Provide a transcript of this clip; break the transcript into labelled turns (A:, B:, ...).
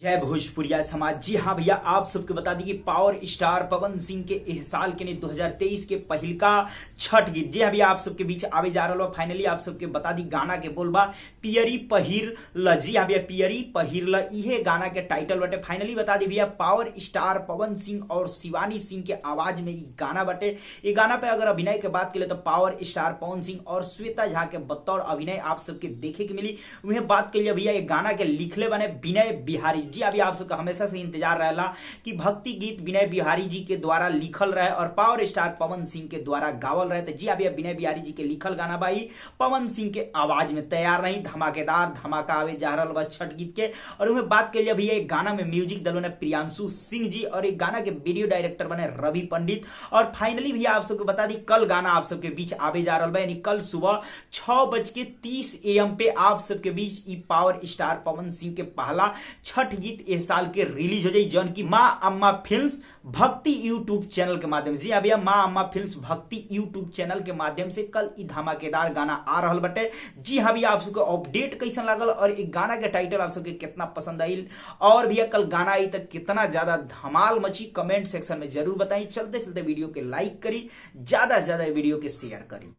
A: जय भोजपुरिया समाज। जी हाँ भैया, आप सबके बता दी कि पावर स्टार पवन सिंह के एह साल के 2023 के पहिलका छठ गीत जी हाँ भैया आप सबके बीच आवे जा रहा। फाइनली आप सबके बता दी गाना के बोलबा पियरी पहिर ल। जी हाँ भैया, पियरी पहिर ल इहे गाना के टाइटल बटे। फाइनली बता दी भैया पावर स्टार पवन सिंह और शिवानी सिंह के आवाज में इ गाना बटे। ये गाना पे अगर अभिनय के बात के तो पावर स्टार पवन सिंह और श्वेता झा के बतौर अभिनय आप सबके देखे के मिली। वह बात के लिए भैया ये गाना के लिखले बने विनय बिहारी जी। अभी आप सबका हमेशा से इंतजार रहला कि भक्ति गीत विनय बिहारी जी के द्वारा लिखल रहे और पावर स्टार पवन सिंह के द्वारा गावल रहे। तो जी अभी विनय बिहारी जी के लिखल गाना भाई पवन सिंह के आवाज में तैयार रही, धमाकेदार धमाका आवे जा रहा बा छठ गीत के। और वह बात के लिए भैया गाना में म्यूजिक दलों ने प्रियांशु सिंह जी और एक गाना के वीडियो डायरेक्टर बने रवि पंडित। और फाइनली भैया आप सबके बता दी कल गाना आप सबके बीच आवे जा रहा बा, यानी कल सुबह 6:30 AM पे आप सबके बीच ई पावर स्टार पवन सिंह के पहला छठ गीत इस साल के रिलीज हो जाई, जौन की माँ अम्मा फिल्म्स भक्ति यूट्यूब चैनल के माध्यम से। अभी माँ अम्मा फिल्म्स भक्ति यूट्यूब चैनल के माध्यम से कल ई धमाकेदार गाना आ रहा बटे। जी हाँ भैया, आप सबके अपडेट कैसन लागल और एक गाना के टाइटल आप सबके कितना पसंद आयल और भैया कल गाना आई तक कितना ज्यादा धमाल मची कमेंट सेक्शन में जरूर बताई। चलते चलते वीडियो के लाइक करी, ज्यादा से ज्यादा वीडियो के शेयर करी।